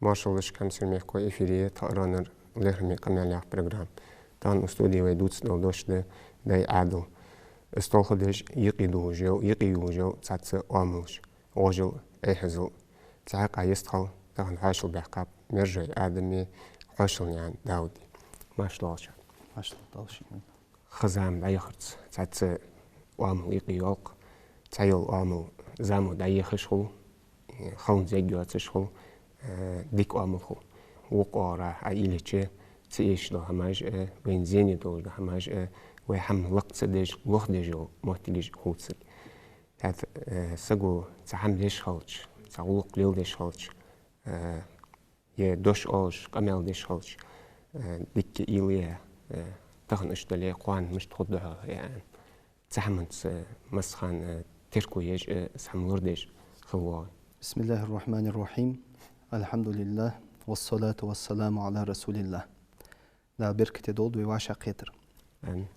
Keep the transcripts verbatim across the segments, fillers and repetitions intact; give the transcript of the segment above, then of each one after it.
Маршал да шуга, хьамсара мехкахой, эфире «Тха аронара лерхӀаме къамаьл» яха программа. Тахан укх студе вай дувцаш дола дош да дай Ӏаьдал. Из толхадеш юкъе долаш йола, юкъе йолаш йола цхьацца оамалаш: гӀожал, эхьазал. Цхьаькха йистхила тахан хьоашалгӀа баьхкаб Мержой Адаме, Хьоашалнаькъан Дауде. Маршал да шоана. Маршал да шоана. Ха-зама дӀаяхарца цхьацца оамал юкъе йоаккх. Цхьайола оамал замо дӀаехаш хул, халонца эггара йоацаш хул, э, дика оамал хул. Вокх оагӀорахьа Ӏа уйла йича, ца эшаш дола хӀамаш а, вайна зене долаш дола хӀамаш а, вай хӀама лакха ца деш, лохдеш йола моттигаш хувцалга. ТӀаккха, э, саго цхьа хӀама деш хилча, цхьа гӀулакх леладеш хилча, э, е дош оалаш, къамаьл деш хилча, э, дика уйла е, э, тахан иштта дале, кхоана мишта хургда хьо, яӀни. Цу хӀаманца, э, массахана, э, терко еш, э, из хӀама лорадеш хила воагӀа. بسم الله الرحمن الرحيم. الحمد لله والصلاة والسلام على رسول الله. Дала беркате долда вай вӀашагӀкхетар. Амин.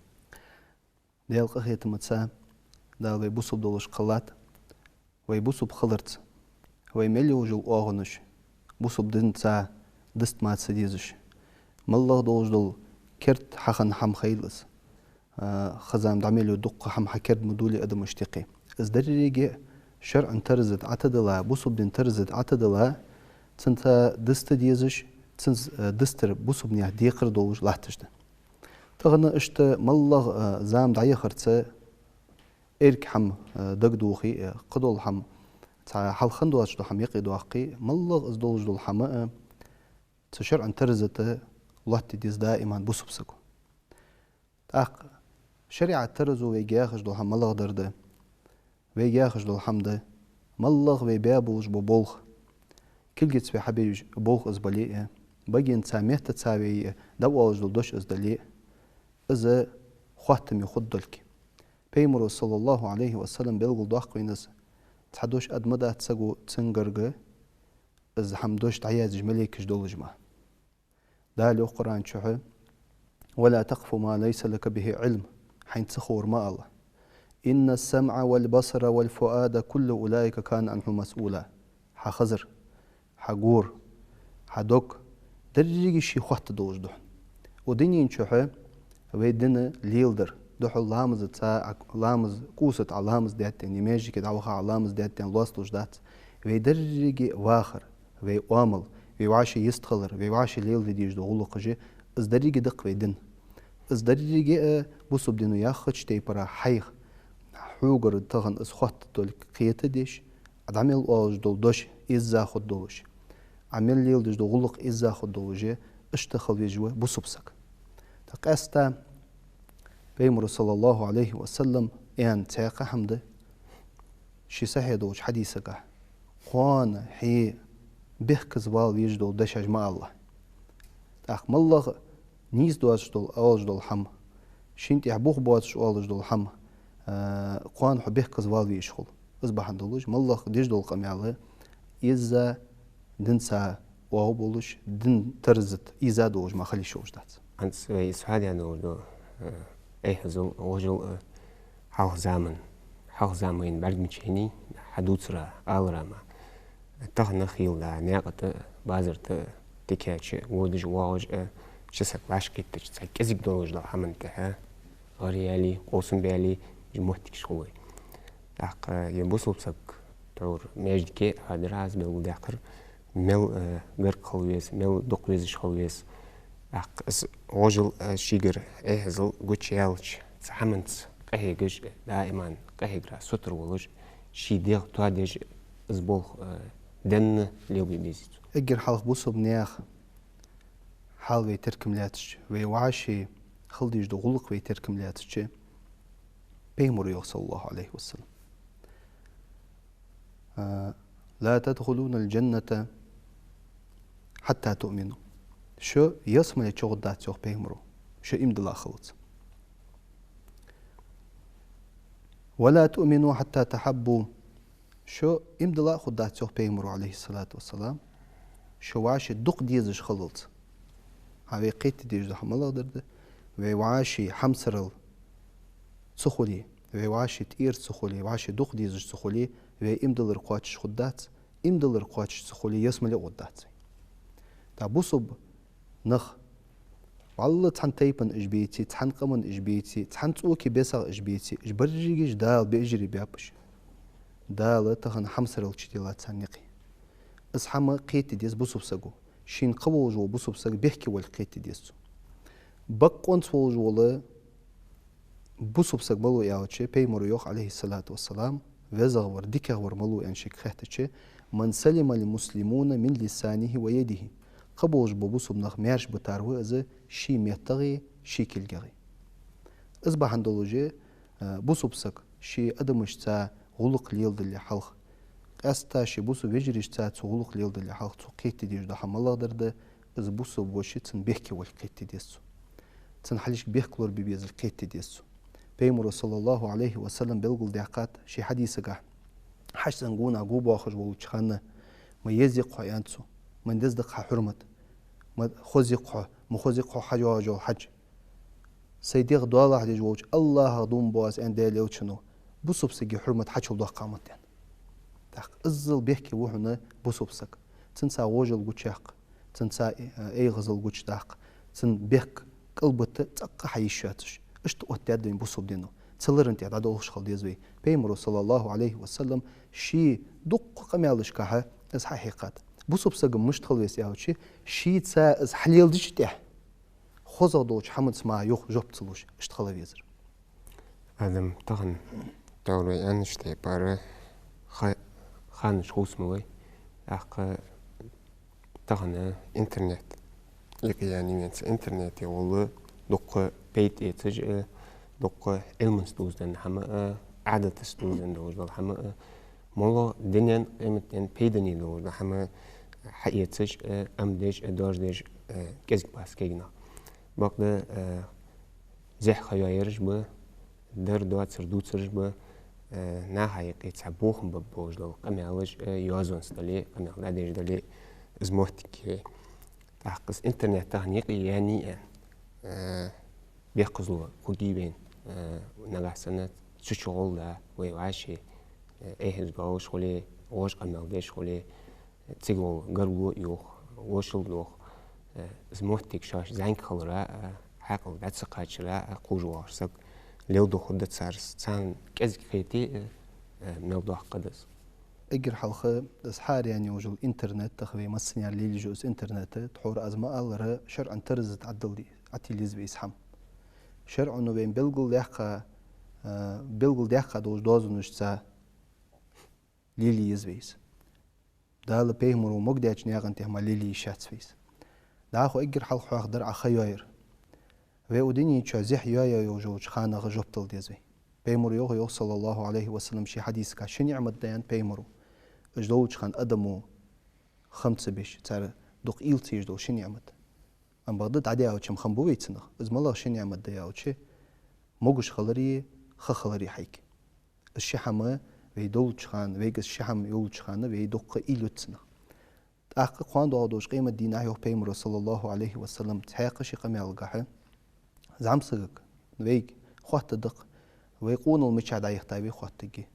Даьла къахетамца Дала вай бусалба долаш кхеллад. Вай бусалба хиларца, вай мел йолаш йола оагӀонаш бусалба динца дист ма ца дезаш, моллагӀа долаш дола керда хьахинна хӀама хилалца, а, ха-зама дӀа мел йола дукха хӀама хьакерда ма дулий адамашта юкъе. Из деррига а шарӀан тараза тӀа Ӏотадилла, бусалба дина тараза тӀа Ӏотадилла, цунца диста дезаш, цунца, а, дистар бусалба наьха декхар долаш латташ да. Тахан иштта моллагӀа, а, зама дӀаяхарца эрга хӀама, а, дагадохе, а, кхыдола хӀама, цхьа хьалха хинна доацаш дола хӀама юкъе доаккхе, моллагӀа из долаш дола хӀама, а, цу шарӀан тараза тӀа лоаттаде деза даиман бусалба саго. ТӀаккха шариӀата таразо вайга яхаш дола хӀама малагӀдар да? Вайга яхаш дола хӀама да: моллагӀа вай баь болаш бола болх, кулгаца вай хьабеш болх из бале а, багенца, меттаца вай дӀаоалаш дола дош из дале а, из хоаттаме хургдолга. Пайхамаро, صلى الله عليه وسلم, белгалдоаккх вайна из: цхьа дош аргда ма дац саго цунгарга, из хӀама дош дӀаяздеш малейкаш долаш мара. Дала йоах Къуръан чу: «ولا تقف ما ليس لك به علم». Хьайна ца ховр ма ала. «إن السمع والبصر والفؤاد كل أولئك كان عنه مسؤولا». Хьа хазар, хьа гор, хьа дог, деррига ший хоаттаргдолаш да хьона. Укх дунен чу вай дин леладар, духхьал ламазаца, ламаз, кӀувса тӀа Ӏа ламаз детташ, е маьждиге дӀаваха Ӏа ламаз детташ лоацалуш дац. Вай деррига вахар, вай оамал, вай вӀаший йистхилар, вай вӀаший леладе дезаш дола гӀулакхаш, из деррига да-кх вай дин. Из деррига а бусалба дино яхача тайпара хьайх, хьогара тахан из хоаттаргдолга кхетадеш, Ӏа дӀа мел оалаш дола дош изза хургдолаш, Ӏа мел леладеш дола гӀулакх изза хургдолаш, иштта хила везаш ва бусалба саг. ТӀаккха къаьстта Пайхамаро, صلى الله عليه وسلم, аьнна цхьаькха хӀама да ший сахьихь долча хьадисагахь: «Кхоана хье бехказа вала везаш дола дешаш ма ала». ТӀаккха моллагӀа нийса доацаш дола, оалаш дола хӀама, шийна тӀехьа бух боацаш оалаш дола хӀама, а, кхоана хьо бехказа вала везаш хул. Из бахьан долаш, моллагӀа деш дола къамаьл изза динца оагӀув болаш, дина тараза тӀа изза долаш мара хила йиш йолаш дац. ХӀанз вай из хьадена долаш да, э, эхьазал, гӀожал, э, хьалха заман, хьалха заман бӀаргмачений хьадувцар, алар мара. Тахан хийла да наькъа тӀа, базар тӀа тикача, водаш, воагӀаш, э, ши саг вӀашагӀкхийттача, цхьа кӀезига долаш дола хӀаман тӀехьа гӀар яьле, къовсам баьле, из моттигаш хул вай. ТӀаккха, э, е бусалба саг тхьовра маьждиге хьадар, аз белгалдаьккхар, мел, э, гарга хила веза, мел дукха везаш хила веза. ТӀаккха из гӀожал, э, шийгара эхьазал гучаяьлча, цу хӀаманца къахьегаш, даиман къахьегара сутара волаш, ший дегӀ тоадеш, из болх, э, денна лелабе беза цо. Эггара хьалха бусалба наьха хьал вай теркам лаьцача, вай вӀаший хила дезаш дола гӀулакх вай теркам лаьцача, Пайхамаро йоах, صلى الله عليه وسلم: «لا تدخلون الجنة حتى تؤمنوا». Шо ялсмале чугӀоргдац, йоах Пайхамаро, шо иман дилла хиллалца. «ولا تؤمنوا حتى تحابوا». Шо иман дилла хургдац, йоах Пайхамаро, عليه الصلاة والسلام, шо вӀаший дукха дезаш хиллалца. ХӀа, вай кхетаде дезаш дола хӀама малагӀдар да? Вай вӀаший хьамсарал ца хуле, вай вӀаший тӀера ца хуле, вӀаший дукха дезаш ца хуле, вай иман диллар кхоачаш хургдац, иман диллар кхоачаш ца хуле, ялсмале а гӀоргдац вай. ТӀаккха бусалба нах, валлахӀи, цхьан тайпан уж беце, цхьан къаман уж беце, цхьан цӀоке бесагӀа уж беце, уж берригаш Дала бежаре баьб уж. Дала тахан хьамсарал чуделлад царна юкъе. Из хьама кхетаде деза бусалба саго. Шийна кхы волаш вола бусалба саг бехке вале кхетаде деза цо. Бакъонца волаш вола бусалба саг малув аьлча, пайхамара йоах, Ӏалайхи ссалату вассалам, везагӀвар, дикагӀвар малув аьнна шийга хаьттача: «من سلم المسلمون من لسانه ويده». Кхы болаш бола бусалба нах маьрша битар ва из ший меттагӀеи, ший кулгагӀеи. Из бахьан долаш, э, бусалба саг ший адамашца гӀулакх леладале хьалха, къаьстта ший бусалба вежарашца цо гӀулакх леладале хьалха цо кхетаде дезаш дола хьама малагӀа дар да, из бусалба воша цунна бехке вале кхетаде деза цо. Цун хьалхашка бехк лорабе безалга кхетаде деза цо. Пайхамара, саллаллахӀу Ӏалайхи ва саллам, белгалдаьккхад ший хьадисагахь: «ХьажцӀен гонахьа гобоахаш волча хана, ма еза-кх хьо, — аьннад цо, — ма деза-кх хьа хьурмат, ма хоза-кх хьо, ма хоза-кх хьо хьадоагӀаш дола хьаж. Сай дегӀ доалахьа деш волча АллахӀах дув буъ аз, — аьннад Даьла Элчано, — бусалба сага хьурмат хьачул доаккхаргда», — аьнна. ТӀаккха иззал бехке ва хьона бусалба саг. Цунца гӀожал гучаяккха, цунца, э, эгӀазал гучадаккха, цун бехк кӀалбита цӀаккха хьайиш йоацаш. Иштта оттадаьд вайна бусалба дино. Цу ларна тӀа дӀадолхаш хила деза вай. Пайхамара, саллаллахӀу Ӏалайхи ва саллам, ший дуккха къамаьлашкахьа из хьахьекхад. Бусалба саг мишта хила веза аьлча, шийца из хьалеладеча тӀехьа хозагӀа долча хьамаца мара юха жоп ца луш, иштта хила везар. Адам, тахан товр вай аьннача тайпара ха-, ханаш хувцам бой. ТӀаккха тахан интернет юкъе яьннай вайна. Цу интернете гӀолла дуккха пайда эцаш а, дуккха Ӏилманца дувзаденна хьама а, Ӏадатаца дувзаденна долаш дола хьама а, моллагӀа дунен, къематден пайдане долаш дола хьама хьаэцаш а, амма деш а, доаржадеш а кӀезига бац кагий нах. Бакъда, э, зехьа ха йоаераш ба, дар-доацар дувцараш ба, э, наха юкъе цхьа бохам бергболаш дола къамаьлаш а, йоазонца дале, къамаьл дӀадеш дале, из моттиг я. ТӀаккха из интернет тахан юкъе яьннай аьнна, э, бехказло хургья вайна, э, нагахьа санна цу чу гӀолла вай вӀаши, э, эхь-эздел доалаш хуле, вож къамаьл деш хуле, цига гӀолла гаргало а йоах, вошал а доах, э, из моттиг шоаш зӀамига хилара а, хьаькъал дӀа ца кхачара а кхувш воагӀаш саг леладу хургда царца, царна кӀезига хете а, э, мел доккха да из. Эггара хьалха, из хьаараяьнна йолаш йола интернет, тахан вай массане а лелаеш йола из интернет, тхьовра аз ма аллара, шарӀан тараза тӀа Ӏадал-, Ӏотилла еза вай из хьама. ШарӀо вайна белгалдаьккха, э, белгалдаьккха долча доазонашца лелае еза вай из. Дала, пайхамаро могадаьча наькъан тӀа мара лелае йиш яц вай из. ДӀахо эггара хьалха хьоахадар Ӏа ха йоаяр. Вай укх дунен чу зехьа йоаяь йолча ханах жоп дала деза вай. Пайхамаро йоах, йоах, саллаллахӀу Ӏалайхи ва саллам, ший хьадисагахь: «Ши ниӀмат да, — аьннад пайхамаро, — уж долча хана адамо хам ца беш, цар дукха уйла ца еш дола ши ниӀмат». Амма бакъда дӀадаьлча-м хам бу вай цунах. Из малагӀа ши ниӀмат да аьлча, могаш хилари ха хилари хьайга. Из ши хьама вай долча хана, вайга из ши хьама йолча хана, вай дуккха уйла ю цунах. ТӀаккха кхоана доагӀаш долча къематдийнахьа йоах пайхамаро, саллаллахӀу Ӏалайхи ва саллам, цхьаькха ши къамаьлагахьа: зӀамсагага, вайга хоаттаргда-кх, вай къонал мичахьа дӀаяхийтай вай хоаттаргья,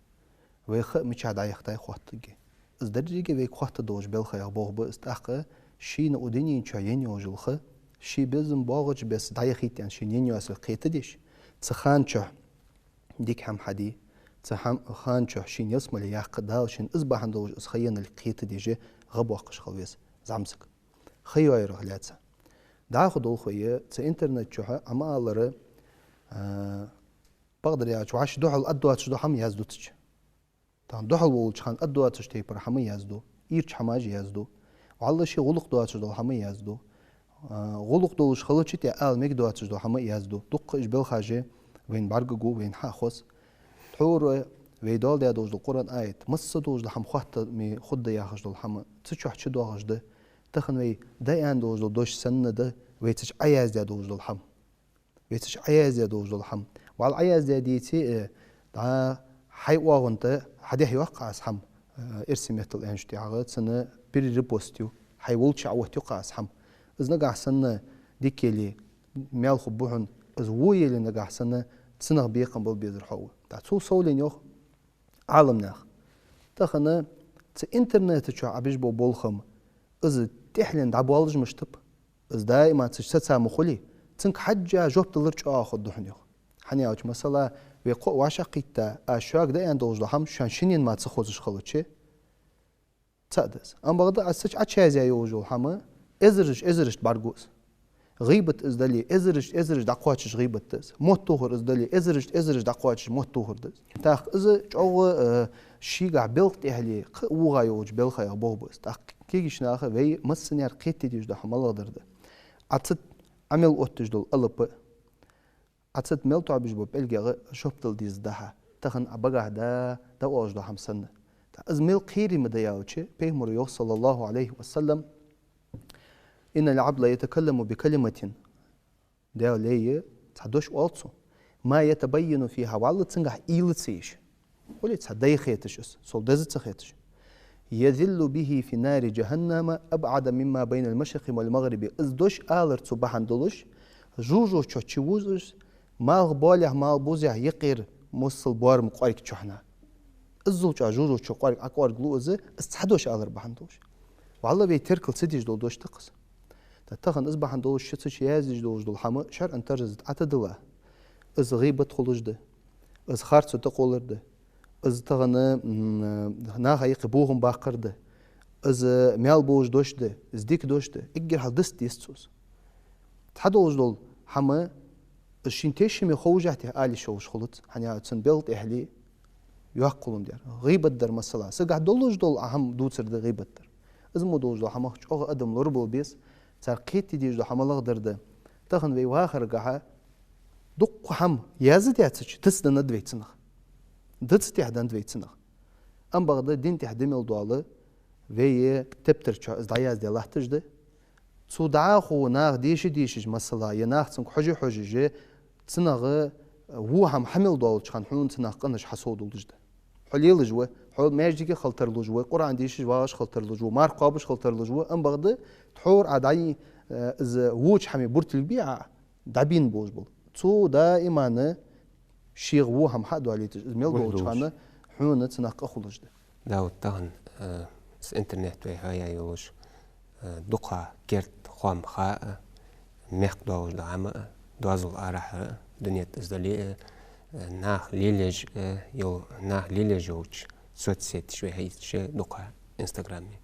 вай ха мичахьа дӀаяхийтай хоаттаргья. Из деррига вайга хоаттаргдолаш белхаех болх ба из. ТӀаккха шийна укх дунен чу енна йолаш йола ха, ше безам боагӀача беса дӀаяхийта аьнна шийна енна йоацар кхетадеш, цу хана чухь дика хьама хьаде, цу хьам-, хана чухь шийна ялсмале яккха, Дала шийна из бахьан долаш из ха енналга кхетадеш, гӀа боаккхаш хила веза зӀамсаг. Ха йоаярах лаьца. ДӀахо долх вай цу интернет чухь, Ӏа ма аллара, а, бакъдар аьлча, вӀаши духьал аргдоацаш дола хьама язду цу чу. Тахан духьал волча хана аргдоацаш тайпара хьама язду, ийрча хьамаш язду, вӀалла ший гӀулакх доацаш дола хьама язду, а, гӀулакх долаш хилча тӀа ала мегаш доацаш дола хьама язду. Дуккха уж белхаш вайна бӀаргагу, вайна хьа а хоз. Тхьовра вай доаладаь долаш дола Къуръан аят, масса долаш дола хьама хоаттаме хургда яхаш дола хьама, цу чухь чудоагӀаш да. Тахан вай дӀааьнна долаш дола дош санна да вай цу чу Ӏояздаь долаш дола хьама. Вай цу чу Ӏояздаь долаш дола хьама. ВӀалла Ӏояздаь деце, э, дӀа хьай оагӀон тӀа хьадехьа йоаккх Ӏа из хьама, э, эрсий меттала аьннача тӀехьагӀа, цунна перерепост ю, хьай волча Ӏооттаю-кх Ӏа из хьама. Из нагахьа санна дика яле, маьл хургба хьона, из во яле нагахьа санна, цунах бекхам бала безар хьо ва. ТӀаккха цул совленна йоах Ӏаламнаха. Тахан цу интернета чу Ӏа беш бола болх-м, из тӀехьленна дӀабоалаш мишта ба. Из даим цу чу саца ма хулий, цунга хьежжа жоп далар чӀоагӀа хургда хьона, йоах. ХӀана аьлча, масала, вай кхоъ вӀашагӀкхийтта, аз шуга дӀааьнна долаш дола хӀама шун шиннена мара ца хозаш хилча, цаӀ да из. Амма бакъда аз цу чу Ӏочуязъяь йолаш йола хӀама эзараш, эзарашта бӀаргагу из. ГӀийбат из дале, эзараш, эзараш дӀакхоачаш гӀийбат да из. Мотт тохар из дале, эзараш, эзараш дӀакхоачаш мотт тохар да из. ТӀаккха из чӀоагӀа, э, шийгахьа белха тӀехьале, кхы а вогӀа йолча белхаех болх ба из. ТӀаккха кегийча наха вай массане а кхетаде дезаш дола хӀама малагӀа дар да. Ӏа цу тӀа Ӏа мел оттадеш дола алап, Ӏа цу тӀа мел тоабеш бола пӀелгех жоп дала деза да хьа, тахан Ӏа багахьа да, да оалаш дола хӀама санна. ТӀаккха из мел кхераме да аьлча, Пайхамара йоах, صلى الله عليه وسلم: «إن العبد ليتكلم بكلمة». Даьла лай цхьа дош оал цо, «ما يتبين فيها», валлахӀи, цунгахьа уйла ца еш. Хулий, цхьа дай хеташ из, цул деза ца хеташ. «يزل بها في نار جهنم أبعد مما بين المشرق والمغرب». Из дош алар цо бахьан долаш, жожагӀате чу чувоз из, малхбоалехьа, малхбузехьа юкъера моссал боарам кӀоарга чухьнахьа. Иззал чӀоагӀа жожагӀате чу кӀоарга, Ӏа кӀоарга лу из, из цхьа дош алар бахьан долаш. ВаллахӀи, вай теркал ца деш дола дош да-кх из. ТӀаккха тахан из бахьан долаш шо цу чу язъеш долаш дола хӀама шарӀан тарзаца тӀа дилла, из гӀийбат хулаш да, из харцо тӀакхоллар да, из тахан, м, наха юкъе бохам баккхар да, из маьл болаш дош да, из дика дош да, эггара хьалха диста деза цо из. Цхьа долаш дола хӀама, из шийна тешаме ховшшехь а ала йиш йолаш хулац, хӀана аьлча цун белха тӀехьале йоккха хулаш да ер. ГӀийбат дар, масала, сагахьа долаш дола Ӏа хӀама дувцар да гӀийбат дар. Из мо долаш дола хӀамах чӀоагӀа адам лорабала беза, цар кхетаде дезаш дола хӀама малагӀа дар да. Тахан вай вахаргахьа дуккха хӀама яздаь цу чу, дицденнад вай цунах. Дицденнад вай цунах. Амма бакъда дин тӀа де мел дола вай тептар чу из дӀаяздаь латташ да. Цу дӀахо наха деша дешаш, масала, е наха цунга хьожа хьожаш, цунах, э, во хӀама хьа мел долча хана хьона цунах къинош хьасовдалаш да. Хьо лелаш ва, хьо маьждиге хила тарлуш ва, Къуръан дешаш вагӀаш хила тарлуш ва, марха кхоабаш хила тарлуш ва, амма бакъда тхьовра Ӏа дӀа, э, из воча хӀаман буртиг бий Ӏа дӀабийна болаш бола. Цо даиман шийга во хӀама хьа а доалийташ, из мел долча хана хьона цунах къа хулаш да. Да, вот тахан, э, с интернет вай хьаяь йолаш, э, дукха керда хоам ха а, мехка долаш дола хӀама а, доазол арахьара а, дунен тӀа из дале а, э, нах лелаеш, э, йол-, нах лелаеш йолча соцсеташ вай хьаийцача дукха Инстаграме.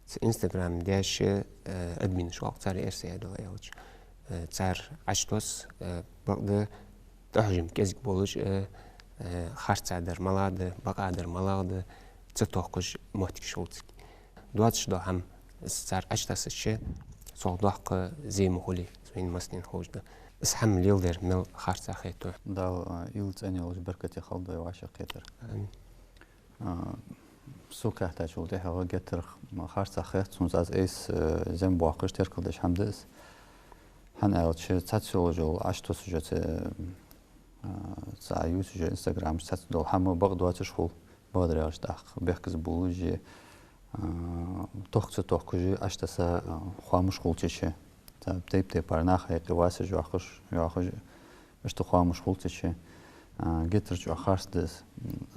Цу Инстаграм даьша, э, админаш оал-кх цар, эрсий дола аьлча. Э, цар Ӏочутосс, э, бакъда тӀахьожам кӀезига болаш, э, э, харцдар малагӀа да, бакъдар малагӀа да, ца тохкаш моттигаш хул цига. Доацаш дола хӀама, из цар Ӏочутассача, цох доккха зе ма хулий, из вайна массанена ховш да. Из хӀама леладер мел харц хет хьона. Дала, э, уйла цӀена йолаш беркате хилда вай вӀашагӀкхетар. Амин. А, со кхаьчачул тӀехьагӀа геттара х-, м, харцахьа хет сона, аз айса, э, зем боаккхаш, теркалдеш хӀама да из. ХӀана аьлча, цхьацца йолаш йола Ӏочутоссаш, цу, а, цу Ӏаювсаш Инстаграма чу цхьацца дола хӀама бакъ доацаш хул, бакъдар аьлча, тӀаккха бехказбувлаш, а, тохка ца тохкаш Ӏочутасса, а, хоамаш хул цу чу. Цхьа тайп-тайпара наха юкъе васаш йоахаш, йоахаш, иштта хоамаш хул цу чу. А, геттара чӀоагӀа харц да из.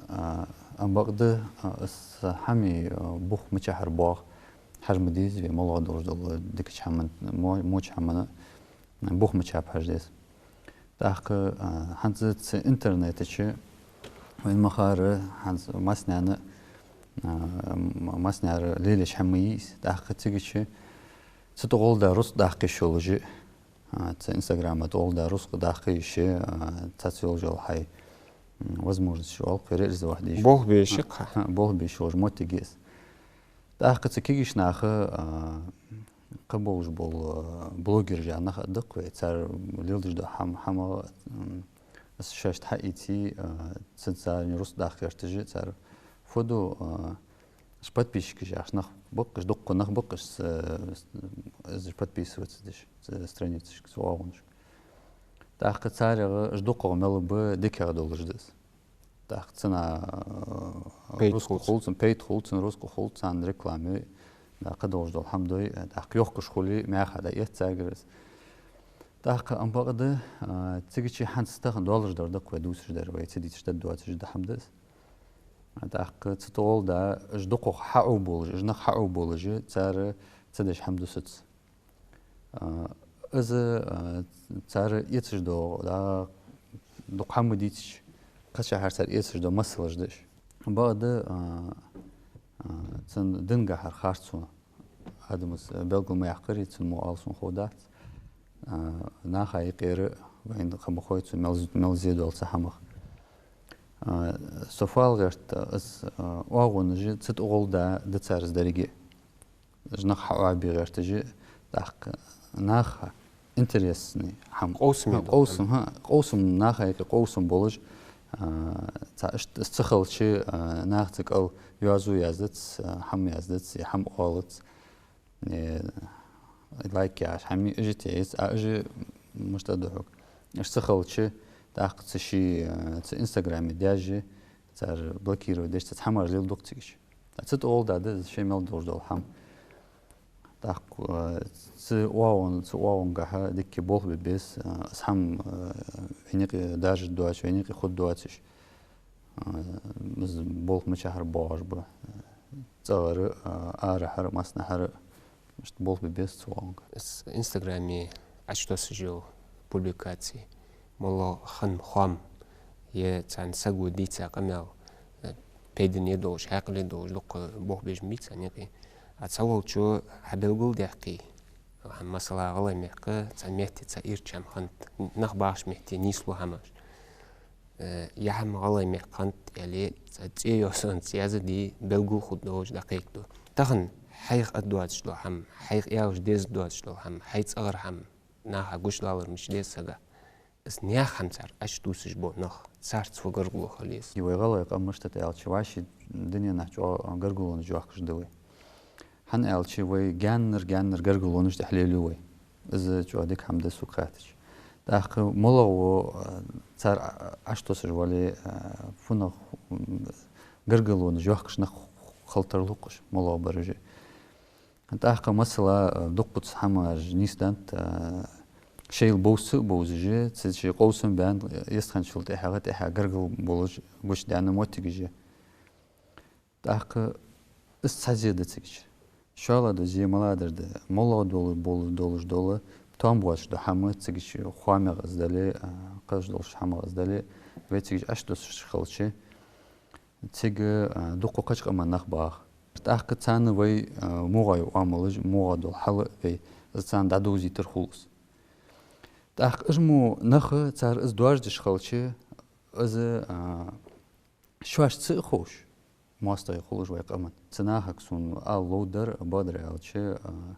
А, амма бакъда, а, из хӀаман, а, бух мичахьара боагӀа хьажа ма деза вай, малагӀа долаш дола дикача хӀаман, мо-, моча хӀаман бух мичаб хьажа деза. ТӀаккха, а, хӀанз цу интернета чу вайна ма харра, хӀанз массанена, а, м-, массанена лелаеш хӀама ма йий из. ТӀаккха цига чу цу тӀа гӀолла да рузкъа даккха йиш йолаш, а, цу Инстаграма тӀа гӀолла да рузкъа даккха йиш, а, цхьацца йолаш йола хьай, м, возможносташ оал-кх, реализовать де йиш. Болх бе йиш я-кх. ХӀа, болх бе йиш йолаш моттиг я из. ТӀаккха цу кегийча наха, а, кхы болаш бола, а, блогераш яха нах а да-кх вай, цар леладеш дола хӀама, хӀама, м, шоашта хьаийца, а, цу цар рузкъа даккха гӀерташ, цар фу ду, а, уж подписчикаш яхаш нах ба-кх уж, дукха нах ба-кх уж, э, с-, уж подписываться деш, ц-, страницашка, цу оагӀонашка. ТӀаккха царех уж дукхагӀа мел ба дикагӀа долаш да из. ТӀаккха цунах, э, пайда рузкъа хул цунна, пайда хул цунна, рузкъа хул цунна, реклама йой, да, кхы долаш дола хӀама дой, э, тӀаккха йохкаш хуле, маьха дӀаэц царгара из. ТӀаккха амма бакъда, а, цига чу хӀанз тахан долаш дар да-кх вай дувцаш дар, вай ца дийцача даргдоацаш да хӀама да из. ТӀаккха цу тӀа гӀолла да, уж дукхагӀа хьаӀовболаш, уж нах хьаӀовболаш, цар ца деш хӀама да саца. А, из, а, цар эцаш дола, да, дукха хӀама дийцача, кхычахьара цар эцаш дола масалаш да уж. Бакъда, а, а, цун динагахьара харцо адамас белгал ма яьккхарий, цун мо ала сона хов дац. А, наха юкъера вайна ха ма хой цо мел, мел зе дола цхьа хӀамах. А, со фу ала гӀерт, из, а, оагӀонаш цу тӀа гӀолла да, да цар из деррига. Уж нах хьаоабе гӀерташ, тӀаккха наха интересни хӀама. Къовсаме дола къовсам, хӀама. ХӀа, къовсам, наха юкъе къовсам болаш, а, цхьа иштта из ца хилча, а, наха цу кӀал йоазув яздац, а, хӀама яздац, е хӀама оалац, е лайк яхаш хӀама, уж тӀа яц, а уж мишта да хьога. Уж ца хилча, тӀаккха цу ший, а, цу Инстаграме даьжжа, цар блокировать деш, цхьа хӀамаш леладу-кх цига. Цу тӀа гӀолла да из шоай мел долаш дола хӀама. ТӀаккха, а, цу оагӀон-, цу оагӀонгахьа дикка болх бе беза, а, из хӀама, а, вайна юкъе даржаргдоацаш, вайна юкъе хургдоацаш. А, из болх мичахьара боагӀаш ба. ЦӀагӀара, а, арахьара, массанахьара, иштта болх бе беза цу оагӀонга. Из Инстаграме Ӏочутоссаш йола публикаци, моллагӀа хинна хоам, е цхьан саго дийца къамаьл, э, пайдане долаш, хьаькъале долаш, дукха болх беш ма бий царна юкъе. А цхьаволчо хьабелгалдаьккхе, хӀама, масала, ГӀалгӀай мехка цхьан метте цхьа ирча хӀама хиннад, нах бахача метте нийслу хӀамаш. Э, е хӀама ГӀалгӀай мехка хиннад, аьле, цхьа цӀе йоацаш язде, белгал хургдолаш дӀакхайкаду. Тахан хьайх а доацаш дола хӀама, хьайх аьлча деза доацаш дола хӀама, хьай цӀагӀара хӀама наха гучадалар мича деза сага. Из наьха хӀама цар Ӏочутувсаш бола нах, царца фу гаргало хила еза? Е вай гӀалгӀай къам мишта да аьлча, вӀаший дуненахьа чӀоагӀа гаргалонаш йоахкаш да вай. ХӀана аьлча, вай гаьннара, гаьннара гаргалонаш тӀехьа лелаю вай. Из чӀоагӀа дика хӀама да сога хаьттача. ТӀаккха моллагӀа ва, а, цар Ӏочутоссаш вале, а, фуннагӀа, м, гаргалонаш йоахкаш нах хила тарлу-кх уж, моллагӀа бар уж. ТӀаккха, масала, а, дуккхаза хӀамаш нийсденнад, а, шоайла бовза а бовзаш, цу шоай къовсам баьнна, эстханчул тӀехьагӀа, тӀехьа гаргало болаш гучадаьнна моттигаш. ТӀаккха из цхьа зе да цига. ШоллагӀа дола зе малагӀа да? МоллагӀа дола, бола, долаш дола, тоам боацаш дола хӀама, цига хоамех из дале, а, кхыдола хӀамах из дале, вай цига Ӏочутоссаш хилча, цига, а, дукха кхыча къаман нах багӀа. ТӀаккха царна вай, а, мугӀай оамалаш, мугӀа дола хьал вай, из царна дӀадовзийтар хул из. ТӀаккха уж мо нах, цар из доаржадеш хилча, из, а, шоашца а ховш, моастагӀий хул уж вай къаман. Цу нахага сона ала ловра дар, бакъдар аьлча, а,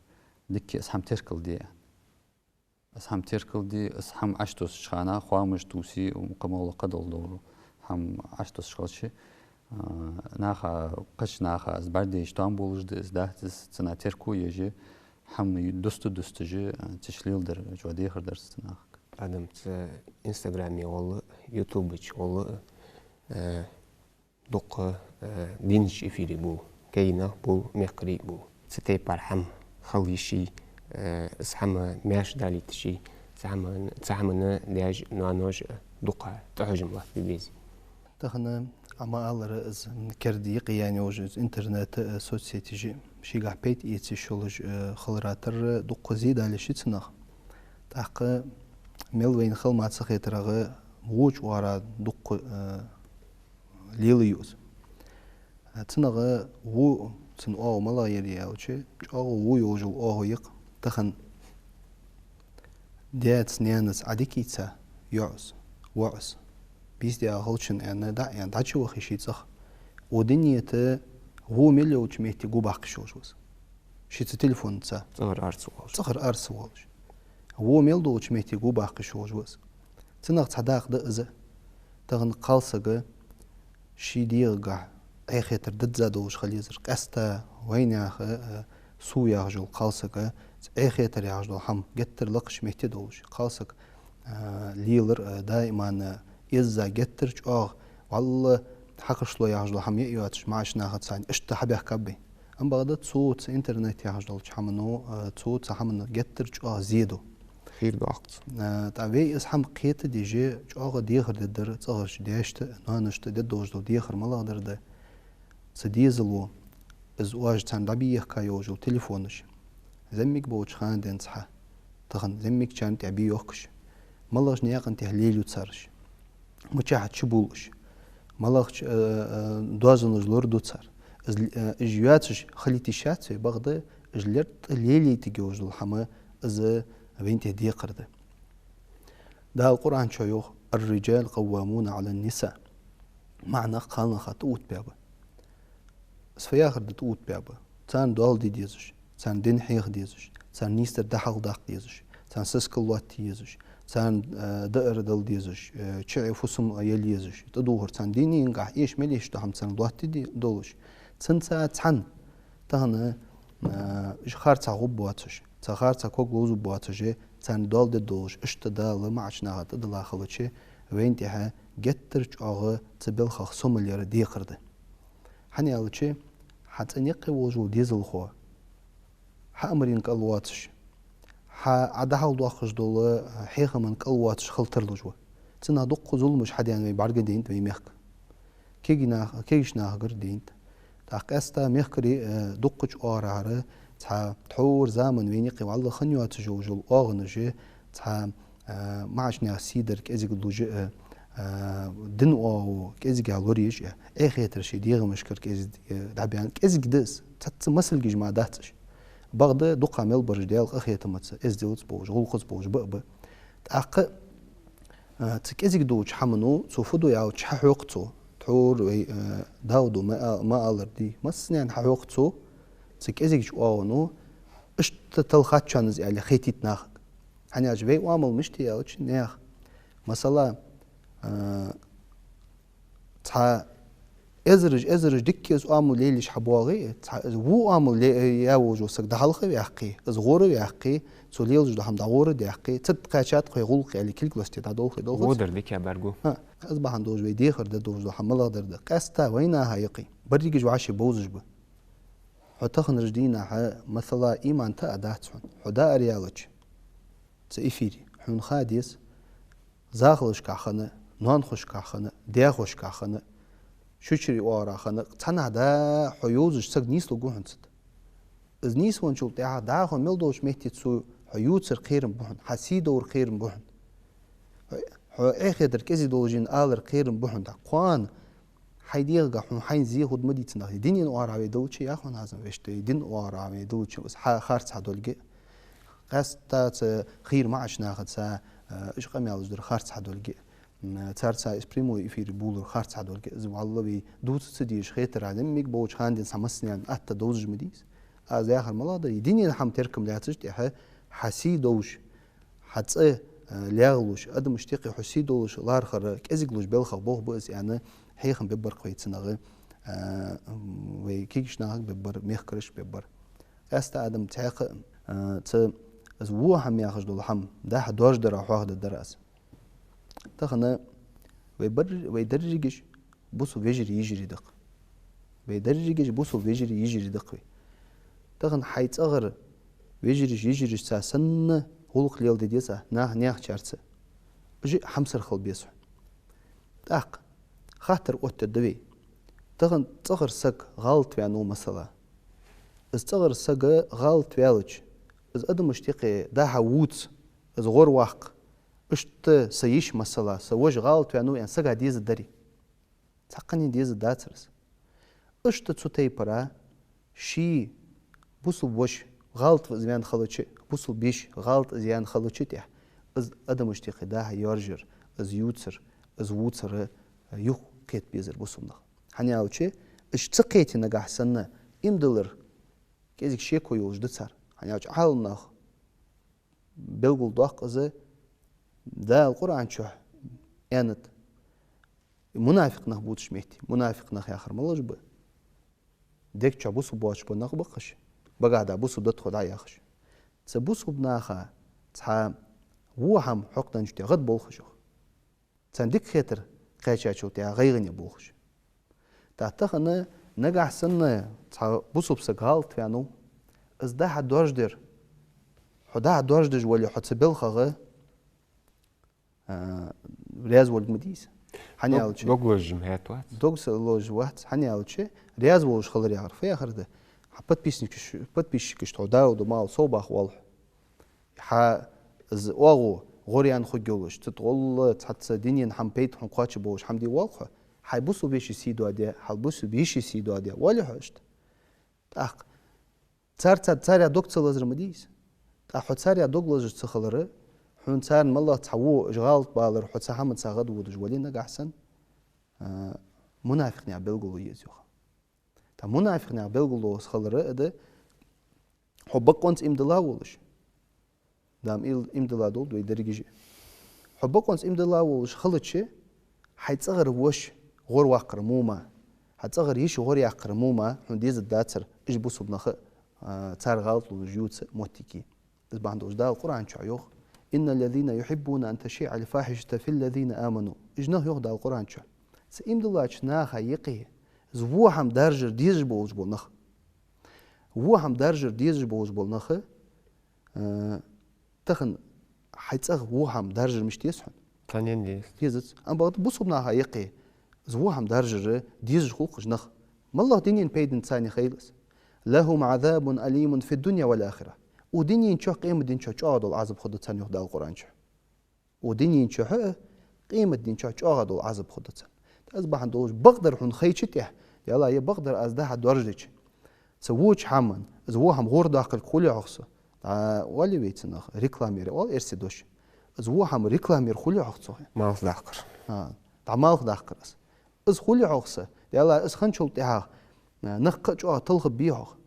дикка из хӀама теркалде. Из хӀама теркалде, из хӀама Ӏочутоссача хана, хоамаш тувсе, укх моллагӀа кхыдола хӀама Ӏочутоссаш хилча, а, наха, кхыча наха из бӀаргадайча тоам болаш да, из дац из, цунах терко еш, хӀама дусте-дустеже, а, цу чу леладер чӀоагӀа дехар дар цу нахага. Адам, цу Инстаграме гӀолла, Ютубе гӀолла, э, дукха, э, дийнача эфире бул, кагий нах бул, мехкарий бул. Цу тайпара хӀама хила йиш йий, э, из хӀама маьрша далийташ йий, цу хӀаман-, цу хӀаманна даьша, ноаноша дукха тӀахьожам латтабе безий? Тахан Ӏа ма аллара, из керда юкъе яьнна йолаш, из интернет, э, соцсеташ, шийгахьа пайда эца йиш йолаш, э, хилара тара дукха зе далаш я цу наха. ТӀаккха мел вайна хила мара ца хетарагӀа, во чкъора дукха, э, лелаю из. Цунах во, цун оагӀув малагӀа я аьлча, чӀоагӀа во йолаш йола оагӀув я-кх тахан даьца-наьнаца Ӏадика ийца йоӀас, воӀас, бийса даь хилча аьнна, дӀа а аьнна, дӀачувахе ший цӀагӀа. Укх дунен тӀа во мел йолча метте гобаккха йиш йолаш ва из. Шийца телефонца. ЦӀагӀара ара ца воалаш. ЦӀагӀара ара ца воалаш. Во мел долча метте гобаккха йиш йолаш ва из. Цунах цхьа дакъа да из. Тахан кхалсага ший дегӀагахьа Ӏехетар дизза долаш хила езар. Къаьстта вайнаьха, э, сов яхаш йола кхалсага Ӏехетар яхаш дола хӀама геттара лакхача метте долаш. Кхалсаг, э, лелар, э, даиман, э, эзза геттара чӀоагӀа, валла, хьакхашло яхаш дола хӀама е а йоацаш, маӀача нахаца цхьана иштта хьабаьхкаб вай. Ам бакъда цо цу интернет яхаш долча хӀамано, э, цо цу хӀаманна геттара чӀоагӀа зе ду. Хийра доаккх цо. Э, тӀа вай из хӀама кхетадеш, чӀоагӀа дехар дергдар цӀагӀарча даьшта, ноаношта дергдолаш дола дехар малагӀа дар да? Цу дезало, из оаш царна дӀабехка йолаш йола телефонаш, ЗӀамига болча хана денз хьа, тахан зӀамигачарна тӀехьа бе йоахкаш, малагӀча наькъа тӀа лелаю цар уж, мичахьа чубувл уж, малагӀча, э, э, доазонаш лораду цар. Из, э, уж йоацаш хилийта йиш яц вай, бакъда уж лерттӀа лелайтаргйолаш дола хӀама из вайна тӀа декхар да. Дала Къуръан чу йоах: «الرجال قوامون على النساء». МаӀа нах кхалнаха тӀаоттабаь ба. Из фу яхар да тӀаоттабаь ба? Царна доал де дезаш, царна дин хьеха дезаш, царна нийсдар дӀахьалхадаккха дезаш, царна сискал лоаттае езаш, царна, э, даар дала дезаш, э, чуӀе фусам яла езаш, тӀадувхар царна динагахьа эша мел эшаш дола хӀама царна лоаттаде долаш. Цунца цхьана тахан, э, уж харцахьа гӀоргбоацаш, цу харцахьа ког ловзаргбоацаш, царна доал де долаш, иштта Дала маӀача наха тӀадилла хилча, вайна тӀехьа геттара чӀоагӀа цу балхах сомал яр декхар да. ХӀана аьлча, хьа цӀен юкъе волаш вола дезалхо, хьа амарен кӀал воацаш, хьа Ӏа дӀахьалхадоаккхаш дола хьехама кӀал воацаш хила тарлуш ва. Цунах дукха зуламаш хьадаьннад вай бӀаргадайнад вай мехка. Кегий нах-, кегийча нахагара дайнад. ТӀаккха къаьстта мехкарий, э, дукхача оагӀорахьара цхьа тхьовра заман вайна юкъе вӀалла хинна йоацаш йолаш йола оагӀонаш, цхьа, э, маӀача наьха сий дар кӀезига луш, э, э, дин оагӀув кӀезигагӀа лораеш, э, эхь хетар ший дегӀамашкара кӀезига, э, дӀабаьнна, кӀезига да из, цхьацца масалгаш мара дац уж. Бакъда дукха мел бараш Даьла къахетамца, эздел ца болаш, гӀулакх ца болаш ба а ба. ТӀаккха, э, цу кӀезига долча хӀамано цо фу ду аьлча, хьахьокх цо. Тхьовра вай, э, Дауда ма а-, ма аллара дий, массанена хьахьокх цо, цу кӀезигача оагӀоно иштта талхац шоана из аьле хетийта нахага. ХӀана аьлча вай оамал мишта я аьлча, наьха, масала, э, цхьа эзараш, эзараш дикка из оамал лелаеш хьабоагӀе, цхьа из во оамал ле-, яь волаш вола саг дӀахьалха ваьккхе, из гӀора ваьккхе, цо лелаш дола хӀама дӀагӀора даьккхе, цу тӀа кхаьчад-кх вай гӀулакх аьле, кулгалостий дӀадолхе долхац. Водар дика бӀаргагу. ХӀа, из бахьан долаш вай дехар де долаш дола хӀама малагӀа дар да. Къаьстта вай наха юкъе берригаш вӀаший бовзаш ба. Хьо таханарча дийнахьа, масала, иман тӀа а дац хьона, хьо даар яьлча, цу эфире, хьона ха деза, захалашкахь хинна, ноанахошкахь хинна, даьхошкахь хинна, шучарий оагӀорахьа хинна, цхьаннахьа дӀа хьо йовзаш саг нийслургва хьона цу тӀа. Из нийсвенначул тӀехьагӀа дӀа хьо мел долча метте цо хьо ювцар кхерам ба хьона, хьа сий довр кхерам ба хьона. Хьо, хьо эхь хетар кӀезига долаш я алар кхерам ба хьона. ТӀаккха кхоана хьай дегӀагахь хьона хьайна зе хургда ма дий цунах. Дина оагӀорахьа вай далча, яхаш хьона хӀанз вешта, дина оагӀорахьа вай далча, из хьа-, харц хьадолга. Къаьстта цу хийра маӀача нахаца, э, уж къамаьлаш дар харц хьадолга. М, царца из прямой эфире болар харц хьадолга. Из вӀалла вай дувца ца дезаш хетар а, зӀамига болча хана денз цхьа массанена атта довзаш ма дий из. Аз яхар малагӀа да, дина хӀама теркам лаьцача тӀехьа хьа сий довш, хьа цӀи, э, лаьгӀлуш, адамашта юкъе хьо сий долаш лархӀар кӀезига луш балхах болх ба из аьнна, хьехам бергбар-кх вай цунах, э, вай кегийча нахага бергбар, мехкарашка бергбар. Къаьстта адам цхьаькха, э, цу, из во хӀама яхаш дола хӀама дӀа-хьа доаржадарах хьоахадергдар аз. Тахан вай бар-, вай дерригаш бусалба вежарий, йижарий да-кх. Вай дерригаш бусалба вежарий, йижарий да-кх вай. Тахан хьай цӀагӀара вежарашца, йижарашца санна гӀулакх леладе деза, нах-, наьхачарца. Уж хьамсара хила беза хьона. ТӀаккха хаттар оттаду вай. Тахан цӀагӀара саг гӀалатваьннав, масала. Из цӀагӀара саг гӀалатваьлча, из адамашта юкъе дӀа-хьа вувца, из гӀорваккха, иштта са йиша, масала, са воша гӀалатваьннав аьнна сага дезаргдарий? Цхьаккханена дезаргдацар из. Иштта цу тайпара ший бусалба воша, гӀалат из ваьнна хилча, бусалба йиша, гӀалат из яьнна хилча тӀехьа, из адамашта юкъе дӀа-хьа йоаржар, из ювцар, из вувцар юха кхета безар бусалба нах. ХӀана аьлча, уж ца кхете нагахьа санна, иман диллар кӀезига шеко йолаш да цар. ХӀана аьлча Ӏаламнаха белгалдоаккх из, Дала Къуръан чу аьннад, мунафикъ нах бувцача метте, мунафикъ нах яхар малаш ба? Дег чу бусалба боацаш бола нах ба-кх уж, багахь дӀа бусалба да тхо дӀа яхаш. Цу бусалба наха цхьа во хӀама хьокхаденнача тӀехьа гӀадболх уж, йоах. Царна дика хетар кхаьчачул тӀехьа гӀайгӀане болх уж. ТӀаккха тахан нагахьа санна цхьа бусалба саг гӀалатваьннав, из дӀа-хьа доаржадар, хьо дӀа-хьа доаржадеш вале, хьо цу балхах, а, раьза волга ма дий из. ХӀана аьлча, дог лозаш-м хӀаьта вац. Дог са лозаш вац. ХӀана аьлча, раьза волаш хилар яхар фу яхар да? Подписчикаш, подписчикаш тхо Дауд ма аьлла, совбаха воалл хьо. Хьа из оагӀув гӀоръяьнна хургйолаш, цу тӀа гӀолла цхьацца дунен хӀама пайда хьона кхоачаш болаш хӀама де воалл хьо. Хьай бусалба веший сий доаде, хьа бусалба йиший сий доаде воаллий хьо иштта. ТӀаккха цар, цар, царех дог ца лазар ма дий из. ТӀаккха хьо царех дог лазаш ца хилар, хьона царна малагӀа цхьа во уж гӀалат балар, хьо цу хӀаманца гӀадводаш вале нагахьа санна, а, мунафикъ наьха белгало я из, йоах. ТӀаккха мунафикъ наьха белгало из хилар а да, хьо бакъонца иман дилла волаш. Дала ил-, иман дилла долда вай дерригаш а. Хьо бакъонца иман дилла волаш хилча, хьай цӀагӀара воша гӀорваккхар мо ма, хьа цӀагӀара йиша гӀоръяккхар мо ма, хьона дезаргдацар уж бусалба нах а, а, цар гӀалат лувш ювца моттиг я. Из бахьан долаш Дала Къуръан чу йоах: «إن الذين يحبون أن تشيع الفاحشة في الذين آمنوا». Уж нах, йоах Дала Къуръан чу, цу иман диллача наха юкъе из во хӀама даржар дезаш болаш бола нах. Во хӀама даржар дезаш болаш бола нах, а, тахан хьай цӀагӀа во хӀама даржар мишта деза хьона? Цхьаннена дезац. Дезац. Амма бакъда бусалба наха юкъе из во хӀама даржар дезаш хул-кх уж нах. МалагӀа дунен пайдана царна хилар из? «لهم عذاب أليم في الدنيا والآخرة». Укх дунен чу, къематден чу чӀоагӀа дола Ӏазап хургда царна, йоах Дала Къуръан чу. Укх дунен чу а, къематден чу а чӀоагӀа дола Ӏазап хургда царна. Из бахьан долаш бакъдар хьона хайча тӀехьа, Даьла, е бакъдар аз дӀа-хьа доаржадича, цу воча хӀаман из во хӀама гӀордаккхалга хулий-хьогӀ со? ДӀа, оалий вай цунах, рекламер оал эрсий дош. Из во хӀама рекламер хулий-хьогӀ со? Малх даккхар. А, дӀа малх даккхар из. Из хулий-хьогӀ со? Даьла, из хинначул тӀехьагӀа, а, нах кхы а чӀоагӀа талхаргбий-хьогӀ?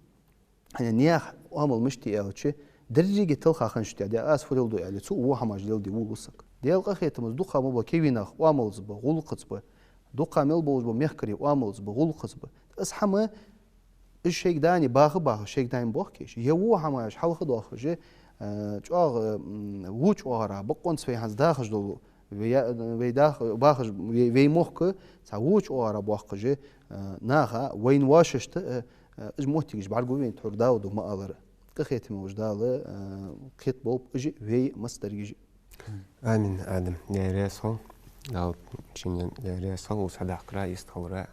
ХӀана, наьха оамал мишта я аьлча, деррига талхаханаш тӀа, де, аз фурел ду аьле, цу во хӀамаш леладе вулл саг. Даьла къахетамца, дукха ма ба кевинах оамалца ба, гӀулакхаца ба, дукха мел болаш ба мехкарий оамалца ба, гӀулакхаца ба. Из хӀама, из шоайга дани баха-баха, шоайга дани бохкеш. Е во хӀамаш хьалха доахаш, э, чӀоагӀа, м, воча оагӀорахьа, бакъонца вай хӀанз дахаш дола, вай, вай дах-, бахаш, вай, вай мохк цхьа воча оагӀорахьа боаккхаш, э, наха, вайна воашшта, э, Э, уж моттигаш бӀаргагу вайна тхьовра Дауда ма аллара. Къахетаме волча Дала, э, кхетаболба уж вай массадараш а. Амин, Адам. Даьла раьза хилва. Дала шийна, Даьла раьза хилва, укхаза хьадаккхара, йистхилара.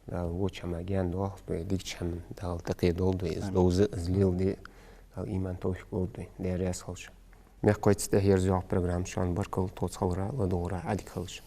Дала воча хӀамах гаьна доахалда вай, дикача хӀаман Дала тӀакхетадолда вай, из довза, из леладе Дала иман, товфикъ лолда вайна. Даьла раьза хилва шоана. Мехкахой, цу тӀа ерзайоагӀа программа. Шоана баркал тхоца хиларах, ладувгӀарах, Ӏадика хийла шун.